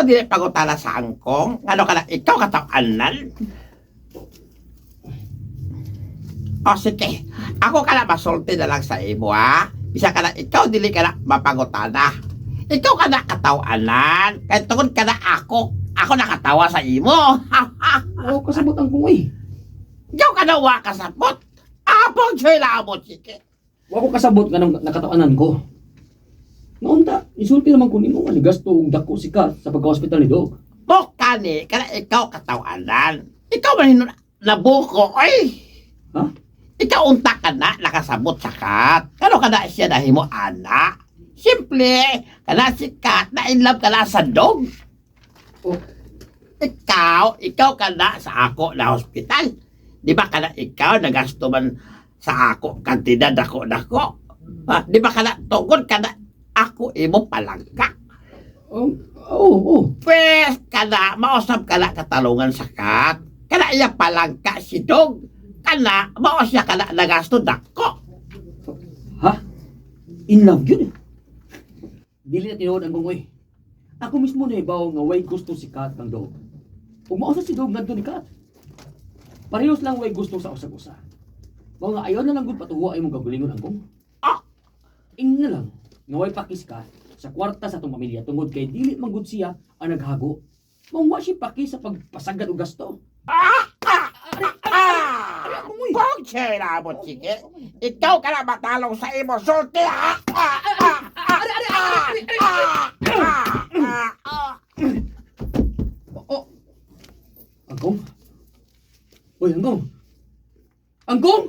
Dili pangutana sa angkong. Ano ka na, ikaw katawanan? O sige, ako ka na masulti na lang sa imo ha. Bisa ka na, ikaw dili ka na mapangutana. Ikaw ka na katawanan. Kaya tungod ka na ako, ako nakatawa sa imo. Oo, kasabot ang kong eh. Ikaw ka na wa kasabot. Apong sila mo, sige. Wa ko kasabot nga nang nakatawanan ko. Ngaunta, insulti naman ko nimo nga gasto og dako si Kat sa pagka-hospital ni Dog. Bukani, kana ikaw katawanan. Ikaw man hinun nabuko, ay! Ha? Ikaw unta ka na, nakasabot sa Kat. Kano ka na siya nahimo, ana? Simple, kana si Kat, na in love ka na sa dog. Oh. Ikaw ka na sa ako na hospital. Di ba kana ikaw nagasto man sa ako kantidad dako dako? Ha? Di ba kana tungkol ka na ako imo palangka? Oh, oo, oo. Pwes, kana, mausap ka na katalungan sa Kat. Kana iya palangka si dog. Kana, mausya ka na nagasto dako. Ha? In love yun eh. Dili na tinuod ang gungoy. Ako mismo na ibaw nga way gusto si Kat kang Dog. Ug mao sa si Dog ngadto ni Kat. Parehas lang way gusto sa usag-usa. Mao nga ayaw na lang gud patuwa ay mong kagalingon ang gong. Ah! Ing na lang nga way pakis ka sa kwarta sa atong pamilya tungod kay dili man gud siya ang naghago. Mao wa siya paki sa pagpasagad og gasto. Ah! Ari ang gungoy. Bong na mo, sige. Ikaw ka na matalong sa imo sulti, ha? Ah! Ah! Ah! Ari, ari, ari, ari, ari. Ah! Ah! Ah! Ah! Oh. Angkong? Uy, Angkong! Angkong!